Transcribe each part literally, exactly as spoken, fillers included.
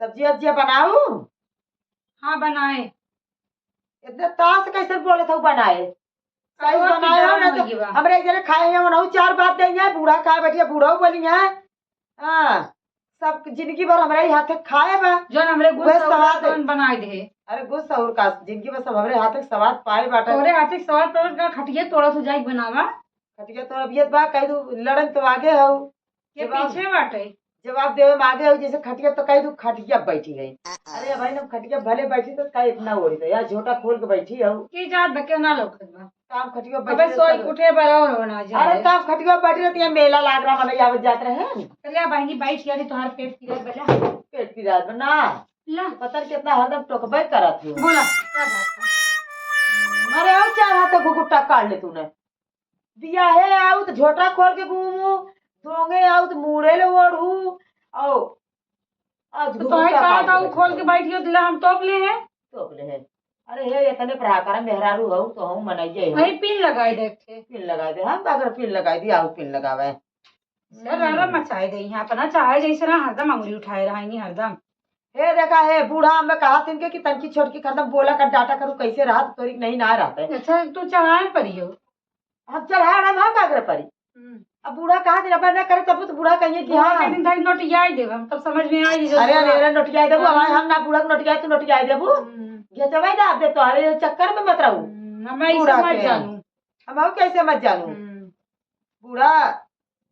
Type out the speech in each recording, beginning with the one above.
सब्जी वब्जी बनाऊ? हाँ, बनाए। इतने तास कैसे बोलत हऊ बनाए? सही बनाए हो ना तो हमरे एक जने खाए हैं, उन्हों चार बात दे हैं, बूढ़ा खाए बैठिया, बूढ़ा बोली हैं। हाँ, सब जिंदगी भर हमरे ही हाथे खाए बा। जौन हमरे गुण उहे सहुर का स्वाद। जौन बनाए दे। अरे गुण सहुर का, जिंदगी भर सब हमरे हाथे स्वाद पाए बाटे। तोरे हाथे स्वाद पावे का खटिया तोड़ा तू जाई बनावा। खटिया तोड़ा बियत बा, कह दू लड़न तो आगे हऊ। के जवाब पीछे बाटे? जवाब देवे में आगे हऊ, जैसे खटिया तो कह दू खटिया बैठी गई। अरे भाई, हम खटिया भले बैठी तो का इतना ओढ़ी तो यार, झोटा खोल के बैठी हऊ। के जात बा, केहू ना लौकत बा। काम खटिया अबे बैठी सोई रहत। उठे बड़ा और होना अरे चाहिए। काम खटिया बैठी रहती है, मेला लाग रहा, मनई आवत जात रहे। चलिया बहनी बैठ गया, तोहार पेट पीरा बजा। पेट पीरा बा ना। ला। पता नहीं कितना हरदम टोकबे करत हो। बोला, क्या बात है? अरे आओ चार हाथ घुघुट्टा काट ले तूने। बियाहे आऊ तो झोटा खोल के घूमू, दोंगे आऊ तो मूड़े ले ओढ़ू, आओ, आज तो तोहे घुघुट्टा कहा काट था, के वो खोल के बैठी। बैठी हो, तो ले हम तोप ले हैं। तोप ले हैं। अरे हे, इतने पराक्रम मेहरारू हऊ, तो हम मनइये हऊ। वही पिन लगाई दे थे। पिन लगाई दे, हम अगर पिन लगाई दी, आऊ पिन लगावे। सर, हम्म। रौला मचाए दे, यहाँ अपना चाहे जैसे ना, हरदम अंगुरी उठाए रहेंगी, हरदम। हे देखा, हे बूढ़ा, हमें कहा थिन के कि तनकी छोटकी हरदम बोला कर डाटा करू, कैसे रहा, तोरी नहीं ना रहते। अच्छा, तू चढ़ाए परियो। हम चढ़ाए रहे, हम का करे परी? हम्म। अब बूढ़ा कहा दिन अपना ना करे, तब तो बूढ़ा कहिए कि बूढ़ा हाँ। के दिन तक नोटियाई देब हम, तब समझ में आई जो अरे, अरे, अरे, नोटियाई देबू, हाँ। हमारे हम ना बूढ़ा के नोटियाई, तू नोटियाई देबू। हम्म। घिचवाई दे, आप दे तो, अरे, चक्कर में मत रहू। हम्म, हम ऐसे बूढ़ा मत के। जानू। हम और कैसे मत जानू? हम्म। बूढ़ा,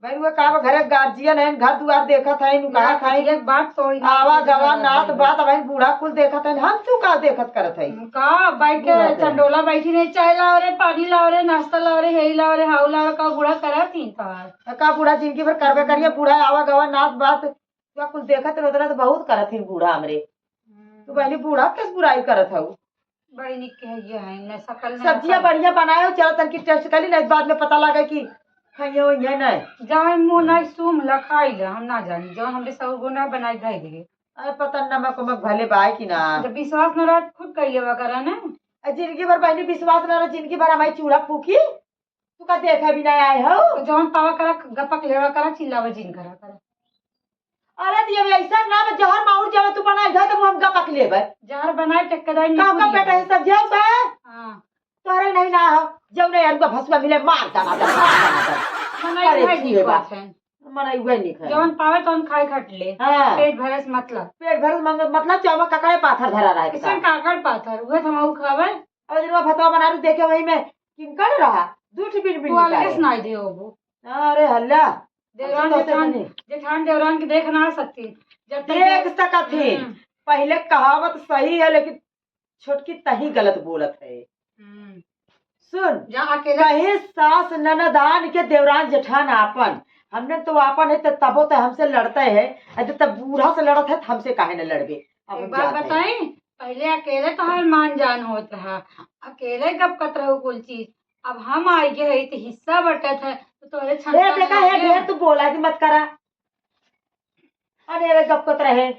भाई, वो का घरे गार्जियन है, घर दुआर देखत है, नु कहा ना, था, एक बात तो ही आवा नहीं गवा, है, नात भाई। बात, भाई, बूढ़ा कुल देखत है, हम तू का देखत करत है? का बैठ के बूढ़ा के। चंडोला बैठी रही, चाय लाओ रे, पानी लाओ रे, नाश्ता लाओ रे, हेई लाओ रे, हाउ लाओ रे, का बूढ़ा करत ही था? तो का बूढ़ा जिंदगी भर करबे करिए, बूढ़ा आवा गवा, नात बात, का कुल देखत रहे, उतना तो बहुत करत ही बूढ़ा हमरे। हम्म। तू बहनी बूढ़ा किस बुराई करत हऊ? बड़ी निक के है, ये है, न शकल न सब्जियां अकल। बढ़िया बनाए हो, चलो तनकी टेस्ट कर ली, नहीं बाद में पता लगे कि खाइए हो ये नहीं। जहाँ मुँह नहीं सूम ला, खाई ला, हम ना जानी, जो हमरे सौ गो ना बनाई धई दे। अरे पता न नमक उमक भले बाय कि ना। जब विश्वास न रहत, खुद कह लेवा करा ना। आ जिंदगी भर बहनी विश्वास न रहा, जिंदगी भर हमारी चूल्हा फूकी, तू का देखे भी नहीं आए हो? तो जौन पावा करा, गपक लेवा करा, चिल्लावा जिन करा करा। अरे दिया, ऐसा ना बा, जहर माहुर जब तू बनाई दे, तो हम गपक लेबे। जहर बनाए, टक्केदार काम का निकुल बेटा, ये सब जाओ बे। हाँ। तोहरे नहीं ना हो, जब नहीं अरुआ भसुआ मिले, मार दना दना, मार दना दना। मना अरे उहे ठीक निक बा। बात है। मना उहे निक है। जौन पावे तौन खाए खट ले। हाँ। पेट भरे से मतलब। पेट भरे से मंग-, मतलब चौवा ककड़े पाथर धरा रहे किसन का। काकड़ पाथर, उहे तो हम खावे। अब जब भतवा बना रू देखे वही में किनकर रहा, दू ठे बिन बिन तू अलगे निकाले। सुनाई दे होबो। अरे हल्ला। देवरान अच्छा, तो जेठान, से बनी। जेठान देवरान के देख ना सकती। जब तक देख दे-, सकत ही। हम्म। पहिले कहावत सही है, लेकिन छोटकी तही गलत बोलत है। हम्म। सुन, जा अकेले कहीं सास ननदान के देवरान जेठान आपन, हमने तो आपन है, तो तबो तो हमसे लड़ते हैं, अरे तब बूढ़ा से लड़त है, तो हमसे काहे न लड़बे? अब एक हम बात जाते हैं। बताई, पहिले अकेले तोहार मान जान होत रहा, अकेले गप करत रहू कुल चीज, अब हम आइ गए हई, तो हिस्सा बंटत है, तो तोहरे ए, छनका देखा ना है, लगे। ढेर तू बोला कि मत करा। अरे, अरे, गप करत रहे।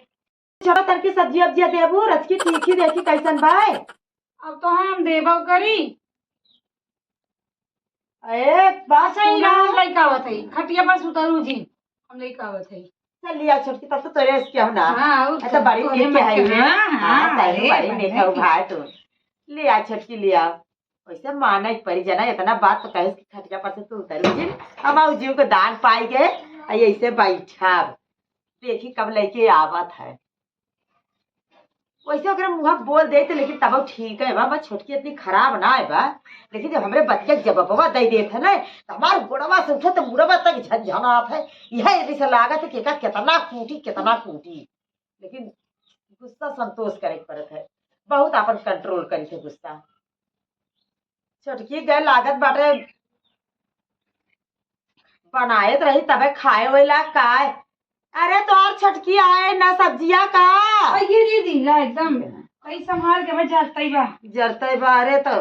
छोटा तरकी सब्जी अब्जिया देबू, रचकी तीखी देखी कैसन बाय। अब तो हम देबो करी। ए, बात अच्छा, ई सुना। हम लइका आवत हई, खटिया पर सुतरू जी, हम लइका आवत हई। चल लिया छोटकी, तब तो तोरे से केहू ना। हाँ, और अच्छा, तो बड़ी तोरे नीक मत है के, ये। हाँ, हाँ, हाँ, सही, अरे, बड़ी बड़ी नीक है नीक। भाई तू। लिया छोटकी, लिया। वैसे माने के परी जना, इतना बात तो कहे कि खटिया पर से तू उतरू जी। हम आऊ जीव के दान पाई के, आ ऐसे बैठब। देखी कब लइके आवत है। वैसे ओकरे मुँह बोल देते, लेकिन तब ठीक है बा, बा छोटकी इतनी खराब ना है बा। लेकिन जब हमरे बतिया के जवाबवा दे देत है ना, तो हमार गोड़वा से उठे तो मुड़वा तक झनझनात है। यह यदि से लागत है कि एका कितना कूटी, कितना कूटी। लेकिन गुस्सा संतोष करे के पड़त है, बहुत आपन कंट्रोल करी थे गुस्सा। छोटकी गए लागत बाटे, बनाए त रही तबे खाए वाला काय। अरे तोर छोटकी आए ना सब्जिया का। अइये दीदी, ला एकदम। कई संभाल के बस जरतई बा। जरतई बा, अरे तो।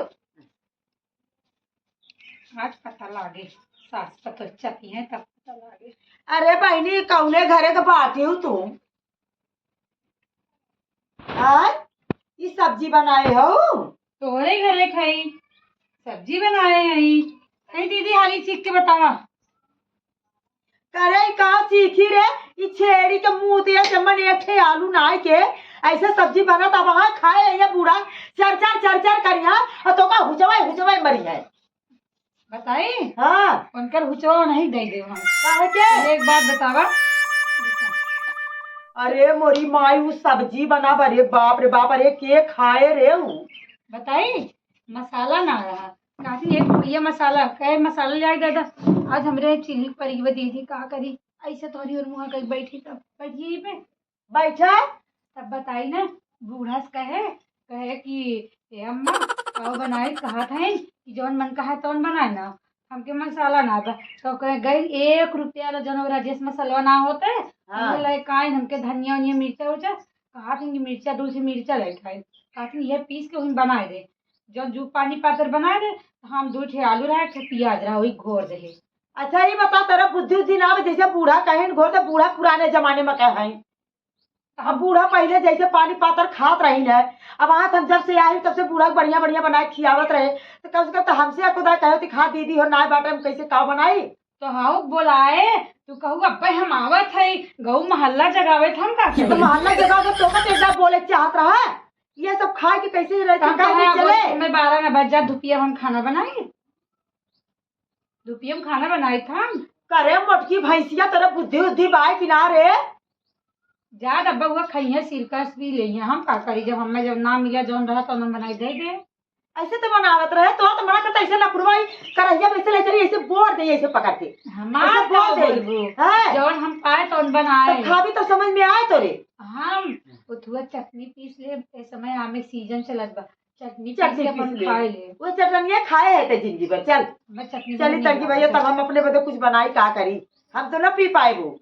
आज पता लागे, सास पतोह चती हैं तब पता लागे। अरे बहिनी, कौने घरे के बाटी हो तुम? आय, ई सब्जी बनाए हो? तोहरे घरे खाई, सब्जी बनाए हई। ए दीदी, हाली चीख के बतावा। करे का चीखी रे, ई छेड़ी के मुंह दिया से मन एक ठे आलू नाई के, ऐसे सब्जी बनत, अब हाँ खाए ये बूढ़ा, चर चर चर चर करिहा, और तोका हुचवाई हुचवाई मरिहा। बताई? हाँ। उनकर हुचवा नहीं दे दे हम। काहे के? एक बात बतावा। अरे मोरी माई, उ सब्जी बनाब, अरे बाप रे बाप, अरे के खाए रे उ? बताई, मसाला ना रहा। कहती एक पुड़िया मसाला, कहे मसाला ले आई दादा। आज हमरे चिल्ली परी बा दीदी, का करी? ऐसे तोहरी और मुँह कई बैठी, तब बैठी यहीं पे। बैठा। तब बताई ना, बूढ़ा से कहे, कहे कि, "ए अम्मा, काव बनाए?" कहत हैं कि जौन मन कहा तौन बनाए ना, हमके मसाला ना बा। तो कहे, "गई एक रुपया ला जौन राजेश मसाला ना होते, हाँ। हमके ले काई, हमके धनिया उनिया मिर्चा उर्चा।" कहत हैं कि मिर्चा, दू ठे मिर्चा ले खाए। कहत हैं, "ये पीस के उही बनाए दे, जौन जू पानी पातर बनाए दे।" तो हम दू ठे आलू रहा, एक ठे प्याज रहा, वही घोर दे। अच्छा, ये बता, तेरा बुद्धि उद्धि ना आवे, जैसे बूढ़ा कहीं घोर दे, बूढ़ा पुराने जमाने में कहे हैं। अब बूढ़ा पहिले जैसे पानी पातर खात रही है, अब वहाँ हम जब से आई तब से बूढ़ा बढ़िया बढ़िया बनाए खियावत रहे, तो कम से कम तो हमसे खुदा कहे होती, "खा दीदी हो, नाय बाटे, हम कैसे काव बनाई?" तो हाँ बोलाए, तू कहू, "अब्बे हम आवत है, गऊ मोहल्ला जगावे थे हम का तो करी?" मोहल्ला जगावे तो का तेरा बोले चाहत रहा, ये सब खाए के कैसे रहे, तो हम का कहे, दिन "अब चले?" मैं बारह ना बज जा, धुपिया हम खाना बनाई।" धुपिया में खाना बनाई था। करे मोटकी भैंसिया, तोरा बुद्धि उद्धि बाय कि ना रे? जा डब्बा हुआ खइहे, सिरकस भी लेइहे। हम का करी, जब हमें जब ना मिला, जौन रहा, तौन हम बनाई दे दे। ऐसे तो बनावत रहे, तो, तो मना करता, ऐसे नकुरवा ही करहिया में ऐसे ले चली, ऐसे बोर दे, ऐसे पकड़ के। हमार ऐसे बोर का दे। बोलबू? हैं? जौन हम पाए, तौन बनाए। तो खाबी तो समझ में आए तोरे। हम उथुआ चटनी पीस ले, ए समय आमे सीजन चलत बा। चटनी चटनी पीस के पीस अपन ले। खाए ले। वो चटनिया खाए है ते जिंदगी भर। चल। मैं चटनी चली नहीं तनकी भैया, खाऊंगी। तब हम अपने बदे कुछ बनाई, का करी? हम तो ना पी पाए वो।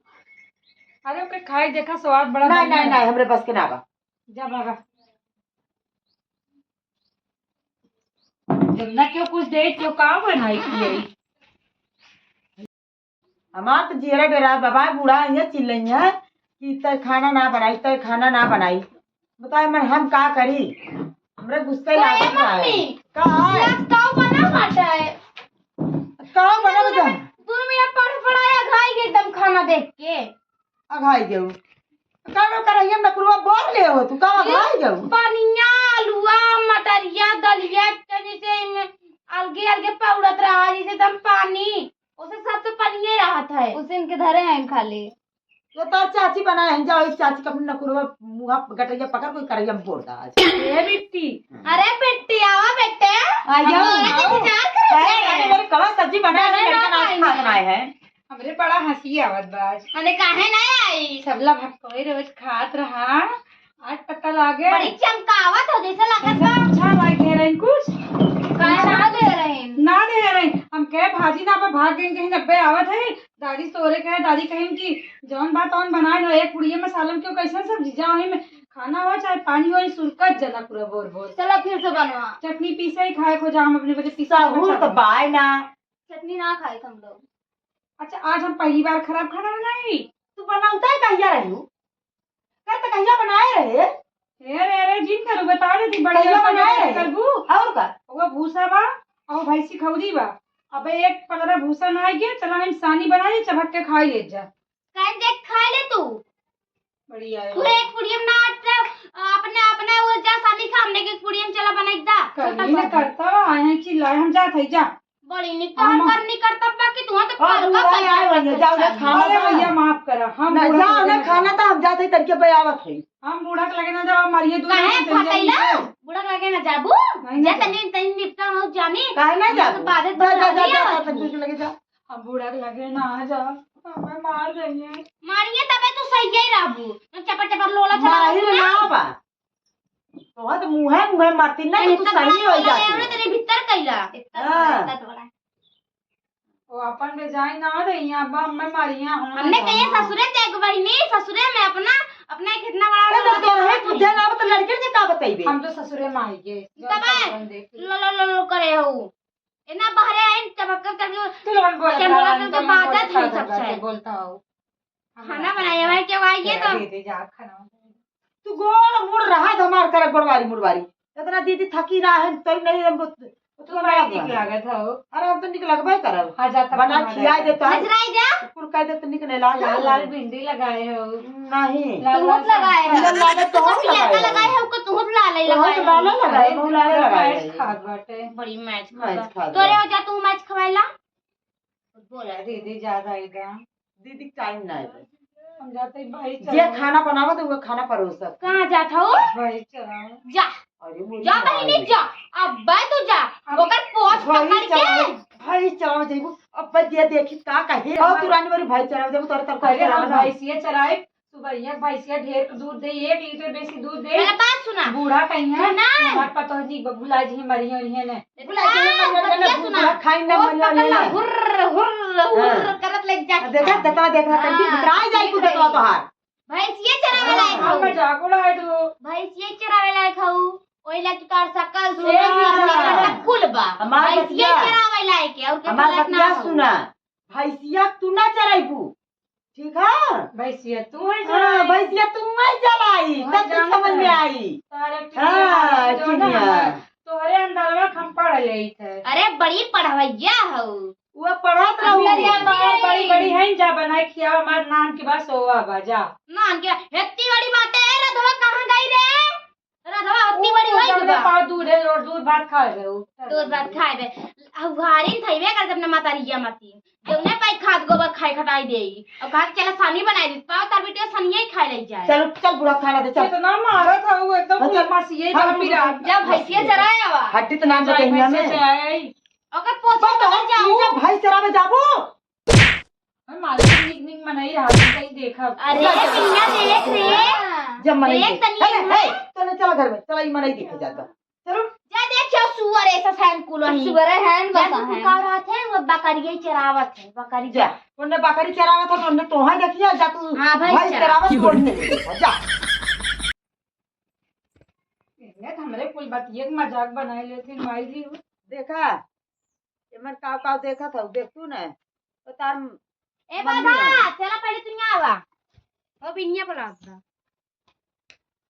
अरे, ओके खाए देखा, स्वाद बड़ा नहीं, बढ़िया नहीं, है। नहीं, हमरे बस के ना बा। जा बाबा। जब ना क्यों कुछ दे, क्यों का बनाई पिए? हमार तो जियरा डेरा बाबा, बूढ़ा इहे चिल्लइहे कि "तय खाना ना बनाई, तय खाना ना बनाई।" बताए मन हम का करी, हमरे गुस्से काहे लागत बा। मम्मी? का है? आज काव बना बाटे? काव बना बजा? दूर में पड़ पड़ा या खाई के एकदम खाना देख के। अघाई गेहूं। कानो करहिया में नकुरवा बोर ले हो तू, का ये अघाई गेहूं? पनिया, आलुआ, मटरिया, दलिया, जैसे इनमें अलगे अलगे पौड़त रहा, जैसे दम पानी। उसे सब तो पनिये रहत है। उसे इनके धरे हैं खाली। ये तो चाची बनाए हैं, जाओ, इस चाची का अपने नकुरवा मुहा गटरिया पकड़ कोई करैया में बोर दा आज। ए बिट्टी। अरे बिट्टी, आवा बेटे। आ जाओ। हम तो इंतजार करत है, हैं। अरे मेरे कहाँ सब्जी बनाए हैं, ना, लड़का ना, नाश्ता ना, खाना है। हमरे बड़ा हंसी आवत बा आज। अरे काहे ना आई? सबला भक्तोई रोज खात रहा, आज पता लागे। बड़ी चमकावत हो जैसे लागत जैसे बा। पूछा लाग दे रही कुछ। काहे ना दे रही? ना दे रही। हम कहे भाजी ना पे भाग गई कहीं नब्बे आवत है। दादी तोरे कहे, दादी कहीं कि जौन बात तौन बनाए लो, एक पुड़िया मसाला में क्यों कैसन सब्जी जा वही में खाना हो चाहे पानी हो, ई सुरकत जना पूरा बोर बोर। चलो फिर से बनवा। चटनी पीसे ही खाए खो जा, हम अपने बजे पीसे सहूर तो बाय ना। चटनी ना खाए हम लोग। अच्छा, आज हम पहली बार खराब खाना बनाई। तू बनावता है कहिया रही हो? कल तो कहिया बनाए रहे? अरे, अरे, जिन करू, बता देती, बढ़िया कहिया बनाए रहे? करबू। और का? वो भूसा बा, और भैंसी खौरी बा। अब एक पलरा भूसा ना आइगे, चला हम सानी बनाई, चबक के खाई ले जा। काहे देख खाए ले तू? बढ़िया है। तू एक पुड़ियम ना आटा, अपने, अपने वो जा सानी खा, हमने के पुड़ियम चला बनाई दा। करनी ना करता, आए हैं चिल्लाए, हम जात है जा। बड़ी निक हम तोहर करनी करतब बा कि तुहाँ तो अब कल का बुढ़ा पैसा आए भैया, जाओ, जाओ, खाना अरे बना। भैया, माफ करा, हम ना, बूढ़ा जाओ के ना, लगे ना खाना जाब। तो हम जाते ही तनके पे आवत है। हम बूढ़ा के लगे ना जाब, मारिए दूर काहे नहीं, फटैला? नहीं। बूढ़ा के लगे ना जाबू? नहीं, नहीं जा जाब। तनी, तनी निपटा हो जानी। काहे ना ये तो जाबू? बादे जा, जा, जा, जा, जा, तू। तनके लगे जा। हम बूढ़ा के लगे ना जाब, हमें मार देंगे। मारिए तबे तू सही ही रहबू। चपर चपर लोला चला माहिर रहबू ना। ना बा। तोहर तो मुँहे मुँहे मारती ना, तो तू इतना सही बड़ा हो बोला जाती। नहीं, तेरे भीतर कैला। इतना हाँ। बड़ा, इतना बड़ा। वो अपन बेजाय ना रही, अब हमें मारिया, हम हमने ना कहिए जाना। ससुरे जाए के बहिनी, ससुरे में अपना, अपना कितना बड़ा ए, तो लोग तोहरे हैं। खुदे ना, तो लड़के के का बतइबे? हम तो ससुरे में आई गए, जो तब है, अपन देख लो। लो, लो, लो, लो करे हो। इतना बहरे आइन, चमक कर करके तू लोगन बोलत कैमरा रहा, करके तुम बाजा बोलत थी रहा, सबसे। बोलता हो। खाना बनाए भाई, क्यों आई ये तो? दे दे जा खाना। तू गोड़ मुड़ रहा है, धमार करे गोड़वारी मुड़वारी। इतना दीदी थकी रहा है, तो नहीं हम तू बड़ा निक लागत हौ। अरे, हम तो निक लगबे करब। हाँ, जा तब बना खिया दे तो। नजराई जा। कुल कह दे तो निक नहीं लागे। लाल लाल भिंडी लगाए हौ। नहीं। लाल तू लाल मत लगाए अंदर हो। लाले तो तू हम पियर का लगाए लगाए हो। हो, को तू लाल ही तो हम लगाए तो लाल हो। लगाए, अरे, हम लाल तू लगाए। मैच खात बाटे। बड़ी मैच मैच खात खात तोरे बा। हो जा, तू मैच खवाइला। बोला दीदी, ज्यादा एकदम। दीदी के टाइम ना है। हम जाते ही भाई जे चलाओ। खाना बनावत है, वो खाना परोसत। कहाँ जात हो? भाई चलाओ। जा। अरे, बोली जा ना बहिनी, आई। जा। अब्बे तू जा। अब ओकर पोछ भाई पकड़ के। चलाओ, भाई चलाओ जइबू। अब्बे दे देखी का कहे। हो तू रानी वाली भाई चलाओ, जब तोरे तरफ अरे, चलाओ हम ना। भैंसिया चराए, सुबहिया भैंसिया ढेर दूध दे, एक लीटर बेसी दूध दे। मेरा बात सुना। बूढ़ा कहीं है, ना। हमार पतोह जी ब-, भुला जी मरियो इहे ने। भुला जी हाँ, मरियो ने, बतिया सुना। बूढ़ा खाई ना वो मरियो पकड़ ने। हुर्र, हुर्र, हुर्र हाँ। करत ले जा। देखा, दतवा देख रहा, हाँ, भितराई जाई कुछ दतवा तोहार। भैंसिया चरावे हाँ, लायक हम हऊ। मजाक उड़ाए तू। भैंसिया चरावे लायक हऊ। ओइला की तोहार सकल सुना। सुना, कुल बा। हमार भैंसिया बतिया। चरावे लायक है, और के हमार लायक ना बतिया हऊ। सुना। भैंसिया तू ना चराइबू। ठीक है? भैंसिया तू है हाँ, चलाई। भैंसिया तू नहीं चलाई, तब कुछ समझ में आई। तोहरे हाँ, चिड़िया। तोहरे अंदरवा हम पढ़ लेइत है। अरे, बड़ी पढ़वैया हऊ। वो पढ़त रहू। अंदरिया तो बड़ी बड़ी है, जा बनाए खिया, हमार नान के बाद सोवा बा, जा। नान के, हेत्ती बड़ी बाटे, रधवा कहाँ गई रे? रधवा ओत्ती बड़ी होई जौने बा। पाव दूध है और दूध भात खाए रहे हो। दूध भात खाए बे। अब हारिन थईबे कर अपने मातारिया मती। जौने पाई खाद गोबर खाए खटाई देई। अब कहा कि चला सानी बनाई दी। पाव तार बेटिया सनिया ही खाए ले जाए। चल, चल बूढ़ा खाना दे, चल। कितना मारा था वो एकदम हाँ, चल। मासी ये हाँ, जब चल, पिरा। चल। जब भैंसिया चराए आवा। हड्डी तो नाम जाए बताइए भैंसिया हमें। चराए। ओकर पोछा बस तो बदल जाऊ। जब भाई चरावे जाबो। अरे मालिक, निक निक मनई रहा, कहीं देखा। अरे, बिनिया देख रे। जब मनई देख देख। तनी हे, ना। हे, चलो, चलो घर में, चलो, ई मनई देखे जाता। चलो। जा देख, क्या सुअर ऐसा सैन कुलो ही। सुअर है, बस जा तू है। का रहत है, वो बकरिया ही चरावत है, बकरी जा, उन्हें बकरी चरावत है, तो उन्हें तोहां देखिया, जा तू हाँ, भैंस भैंस चरा। चरावत, उन्हें देखा, जा। ये तो हमरे कुल बतिये के मजाक बनाए लेथिन, माई जी। देखा, एमन काव काव देखत हऊ, देखतू न, तो तार ए मम्मी बाबा, है। चला पहले तू यहाँ आवा। ओ बिनिया पर आता।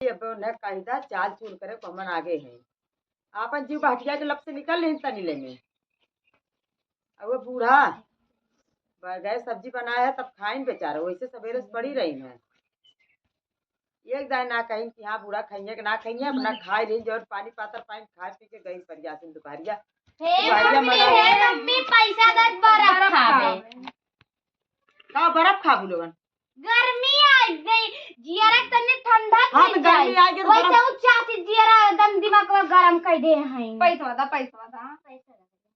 ये अब उन्हें कही दा, चाल चूल करे, को हमन आगे हैं। आपन जीव बहटिया के लब से निकल लेन तनी ले में। अब वो बूढ़ा, ब-, गए सब्जी बनाए है, तब खाइन बेचारा, वैसे सवेरे से पड़ी रही है। एक दाई ना कहीं कि हाँ, बूढ़ा खइये कि ना खइये, अपना खाए रही, जौन पानी पातर पानी खाए पी के गई परियासिन दुपहरिया। हे दुपहरिया मम्मी, मना हे मम्मी, पैसा दे बर्फ बर्फ खावे। खावे। का बर्फ खाबू लोगन? गर्मी आ गई, जियरा तनी ठंडा हाँ, कर तो गर्मी जाए। आ गई तो वैसे बर्फ उ चाची जियरा एकदम दिमाग में गरम कर दे हैं। पैसा दा, पैसा दा।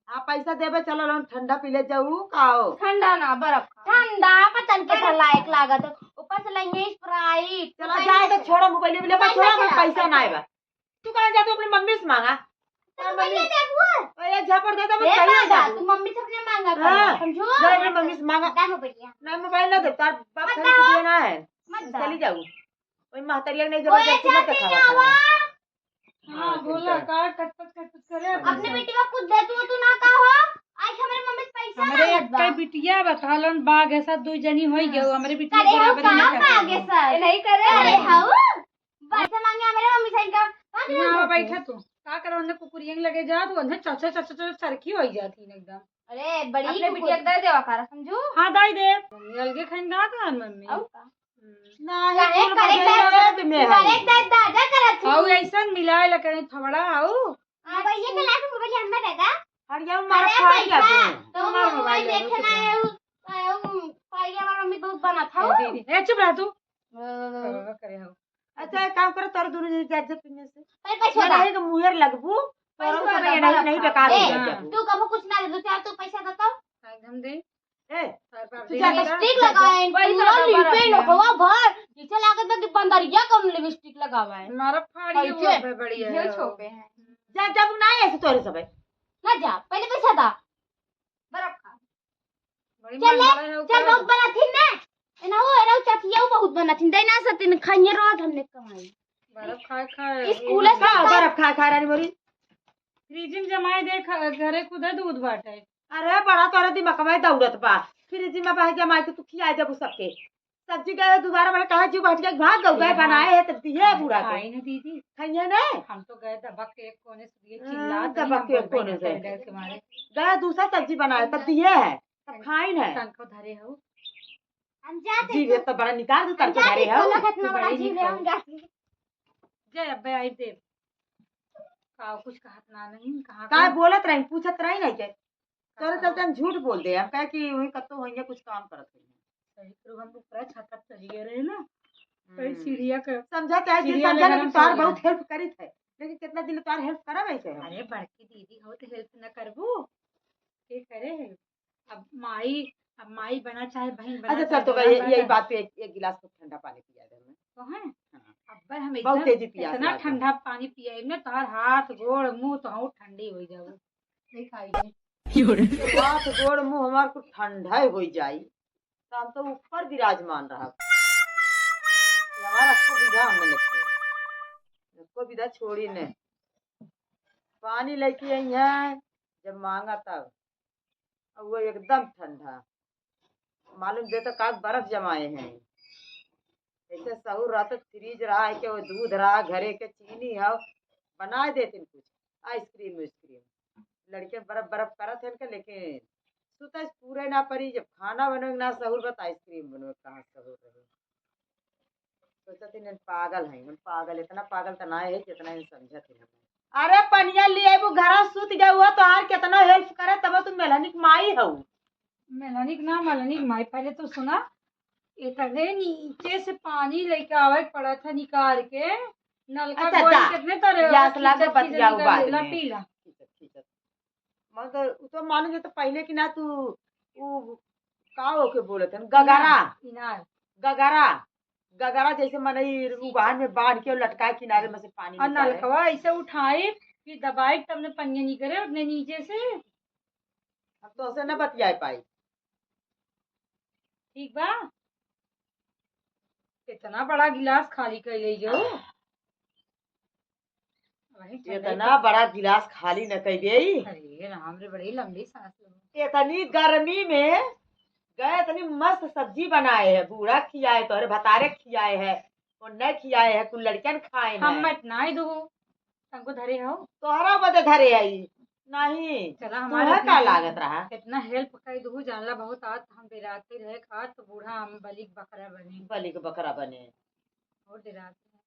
हाँ, पैसा देबे, चलो लोन ठंडा पी ले जाऊ, का हो? ठंडा ना, बर्फ खा। ठंडा पतन के ठंडा लायक लागत है। ऊपर से लइहे Sprite। चलो, जाए तो छोड़ो, मोबाइल ले ले, पैसा छोड़ो, चला, पैसा ना पैसा। आएगा। तू कहाँ जाते अपनी मम्मी से मांगा? तो और मम्मी भैया देखो। अरे, झापड़ देता, बस ए कहीं ना दादा, जाओ। तू मम्मी से अपने मांगा कर, हाँ, समझो? जा अपनी मम्मी से मांगा। देखो भैया। ना, मोबाइल ना दे, तार बाप मत खाली दो। कुछ ना है। मत दो। चली जाऊ। वही महतरिया नहीं ओए, जबरदस्ती मत चाची, दिखावा आवा। करा। हाँ, हाँ, बोला, ठीक है। का कटपट कटपट करे अपने अपने से। बेटी का कुछ दे तू, तू ना का हो? आज हमरे मम्मी से पैसा हमरे मांगत एक बा। कई बिटिया बा, थालन बाग है, सब दो जनी होई गयो, हमरे बिटिया करे हो बराबर का नहीं बाग है करती। सर? ए, नहीं करे। अरे हाउ, पैसा मांगे हमरे मम्मी से इनका, कहाँ यहाँ जाना बैठा तू, का करे, उन्हें कुकुरियन लगे जा, तू उन्हें चचा, चचा, चचा, चरखी होई जाती है एकदम। अरे, बड़ी अपने कुकुर। बिटिया के दे देवा करा, समझू? हाँ, दाई दे। मम्मी अलगे खाइन गा था, मम्मी। और का? हम्म। नाही, काहे कुल करे बदल दादा, जात में करे है। दादा, दादा करत हऊ। हऊ ऐसन मिलाए ला कहीं थोड़ा हऊ। आ, भैया के लाख रुपया हम दे दा। हरिया मार अरे खा भैया, गया तू। तो हमार मोबाइल मोबाइल ले लो, देखना चुप रह। है, उ, आ, उ, पाई हमार मम्मी दूध बनात हऊ। ए, दीदी, ए, चुप रह तू। ओ। ओ, करे हऊ। अच्छा, एक काम करो, तोर दोनों जने जा, जा, तुम से। अरे, पैसा ना दा। रहे के मुहर लगबू, पैसा तोरो सब दा, ये नहीं, बड़ा नहीं खा। बेकार हो ए, जाए हाँ। जब। तू कबो कुछ ना दे, दो चार तू पैसा देता। एकदम दे। ए, सार पार तू दे जा, दे। लिपस्टिक लगाए, पैसा पूरा दा, बड़ा लिपे खा। लोगवा भर। जैसे लागत बा कि बंदरिया कौन लिपस्टिक लगावा है। मारा फाड़ी कैसे? हुआ पे बढ़िया ये है। छोपे हैं। जा, जब ना ऐसे तोरे सब है। ना जा, पहले पैसा दा। बर्फ खा। बड़ी चल ले, मालदार है चल, ऊपर। बहुत बनाथिन ना। एना हो, एना हो, चचिया हो, बहुत बनाथिन। दैना से तीन खाइए रोज हमने कमाई। बर्फ खा खा। स्कूल से का का बर्फ खा खा रानी मोरी? फ्रिज में जमाए दे, खा, घरे खुदे दूध बाटे। अरे, बड़ा तोरा दिमाग में दौड़त बा। फ्रिज में बाहे जमाए के तू खियाए देबू सबके। सब्जी गए दोबारा बना, कहाँ जीव हटिया के भाग गऊ, गए बनाए है तब दिए है बूढ़ा के। खाई ना दीदी। खाइए ना। हम तो गए दबक के एक कोने से दिए, हाँ, चिल्लात रही, दबक हम के एक बोल कोने रही से। डर के मारे। गए दूसरा सब्जी बनाए तब दिए है, तब खाई ना। तनको धरे हो। हम जाते जी, तो ये तो बड़ा निकाल दे, हम तनको जाते धरे हो। तो लोग इतना बड़ा बड़ी जीव ले निकाल। हम जाते। जय अब्बे आई देव। का कुछ कहत ना नहीं, कहाँ काय का? बोलत रही, पूछत रही नहीं के। तोरे चलते हम झूठ बोल दे, हम कहे कि वही कत्तो होइए कुछ काम करत होइए। सही करू, हम ऊपरा छत पर चली गए रहे ना, तो हम्म। सीढ़िया के समझा चाहे कि चिड़िया समझा, लेकिन तोहार बहुत हेल्प करित है, लेकिन कितना दिन तोहार हेल्प करा वैसे हम। अरे बड़की दीदी हो तो हेल्प ना करबू, के करे है? अब माई, अब माई बना चाहे बहन बना, अच्छा, चाहे चल तो बहन ये, बना, यही बात पे एक, एक गिलास खूब ठंडा पानी पिया दे हमें। तो है? हाँ। अब हम बहुत इतना, तेजी पियास इतना लागल। ठंडा पानी पिया, इनमें तोहार हाथ, गोड़, मुंह तो हम ठंडी हो जाओ। नहीं खाई है। हाथ, गोड़, मुंह हमार कुछ ठंडा हो जाई, तो हम तो ऊपर विराजमान रहब। ये हमारा खूब विधा हमने नहीं छोड़ी, एको विधा छोड़ी ने। पानी लेके आई है, जब मांगा तब, और वो एकदम ठंडा, मालूम देता का बर्फ जमाए हैं। ऐसे सहूर रहत, फ्रिज रहा है कि वो दूध रहा, घरे के चीनी है, बना देतिन कुछ आइसक्रीम उइसक्रीम। लड़के बर्फ बर्फ करत हैं के, लेकिन सुते पूरे ना परी, जब खाना बनवे के ना सहूर बा, त आइसक्रीम बनवे के कहाँ सहूर रहे। सोचत ही नहीं, पागल है, हम पागल, इतना पागल तो ना है जितना ही समझत ही हम। अरे पनिया ले आबू, घरा सुत गए हुआ, तोहार कितना हेल्प करे, तब तू मेलनिक माई हऊ। मेलनिक ना, मेलनिक माई, पहले तो सुना, इतने नीचे से पानी लेके आवे के पड़ा था निकाल के, नलका अच्छा, गोल दा। कितने तरह या खींचत, असला के खींचत बतियाऊ निकाल बाद लेला, में। पीला। खींचत, खींचत। मगर उ तो मालूम है तो पहले कि ना तू, उ का ओके बोलत हन, गगरा। इनार, इनार। गगरा, गगरा जैसे मनई उबाहन में बांध के लटकाए किनारे में से पानी और निकाले। नलकवा ऐसे उठाई, फिर दबाई, तब ने पनिया निकले उतने नीचे से। हम तो उसे न बतियाए पाई। ठीक बा, इतना बड़ा गिलास खाली कर ले जो। वही ठंडा इतना ही बड़ा गिलास खाली न कर दे। अरे राम रे, बड़ी लंबी सांस लो। इतनी गर्मी में गए, इतनी मस्त सब्जी बनाए है, बूढ़ा खियाए, तोहरे भतारे खियाए है, और न खियाए है, कुल लड़कियन खाए हम है। मत ना ही दू, तनको धरे हो। तोहरा बदे धरे आई। नहीं, चला, हमारे तुम्हें का इतना, लागत रहा? इतना हेल्प कर दू, जानला बहुत आज हम डेराते रहे, आज तो बूढ़ा हम बलिक बकरा बने। बलिक बकरा बने। और डेराते हैं।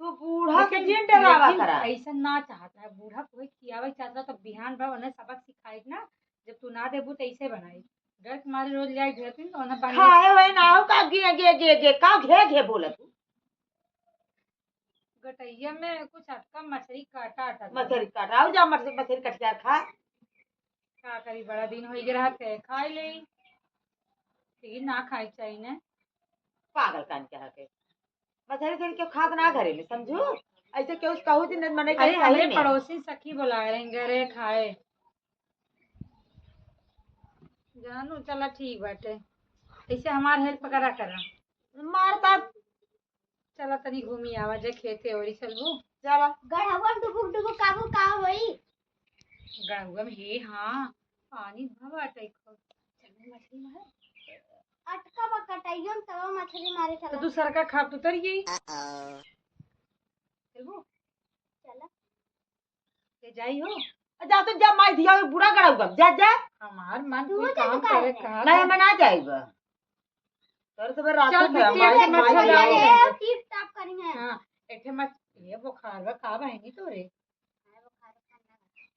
तू बूढ़ा के लेकिन, जिन डरावा लेकिन करा। ऐसा ना चाहत रहा, बूढ़ा कोई खियावे चाहत रहा, तो बिहान बा उन्हें सबक सिखाई ना, जब तू ना देबू तो ऐसे बनाई। डर के मारे रोज ले आई घर पे, तो उन्हें बन खाए हुए ना हो का, गे, गे, गे, गे, का घे, घे बोलत तू? गटैया में कुछ अटका मछली काटा, अटका। मछली काटा, आओ जा मछली, मछली कटिया खा। का करी, बड़ा दिन हो गया रहा के खाए ले। लेकिन ना खाए के चाहिए ने। पागल कान के हके। मछली उछली केहू खात ना घरे में, समझू? ऐसे केहू कहू दिन मने के अरे, सही हमें में। पड़ोसी सखी बुलाए रहे घरे खाए। जानू, चला ठीक बाटे। ऐसे हमार हेल्प करा करा। मारता। चला तनी घूमी आवा जे खेते ओरी चलबू। चला। गढ़वा में डुबुक डुबुक काबू का होई? गढ़वा में, हे हाँ, पानी भवा टाइप का। चल मछली मारे। अटका बा कटाइयो में तब मछली मारे तो चला। दूसर का खाप उतर गई। चलबू? चला। ले जाई हो। जा तो जा, माई धिया बूढ़ा गढ़वा में। जा, जा। हमार मन तू कोई जा काम दुकान करे में। कहा नहीं, था। मैं ना जाइबा। तोरे तो बे रात चल, में बिटिया माई, के माई मच्छर धिया डाल बूढ़ा। दे। टिप टाप करी है। हाँ, एक ठे मछ-, ये बुखार बा, का बहनी तोरे?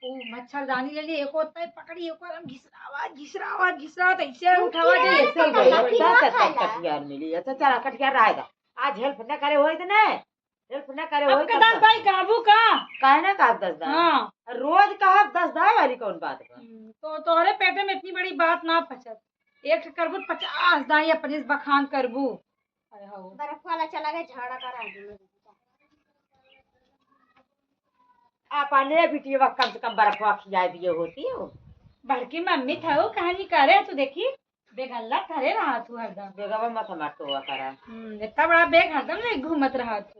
ओ मच्छरदानी ले ली, एक होता है पकड़ी, एक और हम घिसरावा, घिसरावा, घिसरावा, तो ऐसे अरे उठावा किया दे। है, ऐसे ही पकड़ बोला, ला, किया ता, ता, ता, खाला। कटियार मिली। अच्छा, चला, कटियार रहे दा। आज हेल्प न करे होई त ने, हेल्प न करे अब होई के तब दस तब। दाई गाबू का? काहे ना कहब दस दाई? हाँ। रोज कहब दस दाई वाली कौन बात बा? हम्म, तो तोहरे पेटे में इतनी बड़ी बात ना पचत। एक करबू पचास दाई अपने से बखान करबू। अरे हो। बर्फ वाला चला गया, झाड़ा का रहा है। अपने बिटिया कम से कम बर्फवा खिया दिए होती हो। बड़की मम्मी था वो कहानी करे तू देखी। बेगल्ला करे रहा तू हरदम। बेगवा मत हमार टोआ करा। हम्म, इतना बड़ा बैग हरदम ले घूमत रहा तू।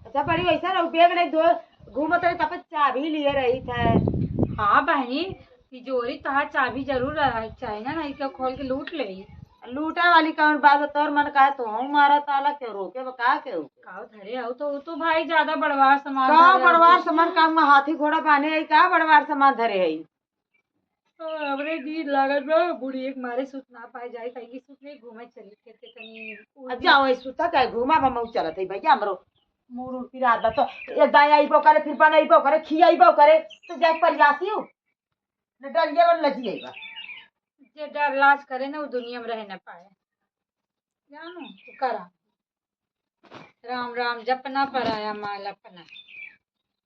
अच्छा, बड़ी वैसा ना, बैग नहीं दो, घूमत रही तब चाबी लिए रही था। हाँ बहनी, तिजोरी तोहार चाबी जरूर रहा चाहिए ना, नहीं तो खोल के लूट ले। लूटे वाली कौन बात है? तोर मन कहे तो हूँ मारा ताला, क्यों रोके बा, का के हो? काव धरे हो तो, वो तो भाई ज्यादा बड़वार सामान का धरे हो। बड़वार सामान का में हाथी घोड़ा बांधे है, का बड़वार सामान धरे है? तो हमरे जी लागत बा, बूढ़ी एक मारे सुत ना पाए जाए, कहीं की सुत नहीं, घूमे चली खेते तनी। अच्छा, वही सुता चाहे घूमा, हम चलत है भैया, हमरो मूड उड़ पिरात बा, तो ये दाई आइबो करे, फिर बनइबो करे, खियाइबो करे, तो जाए परियासी हो, न डरिए बन लजिए बा। जे डर लाज करे ना, वो दुनिया में रह ना पाए। जानो, तो करा। राम राम जपना, पराया माल अपना।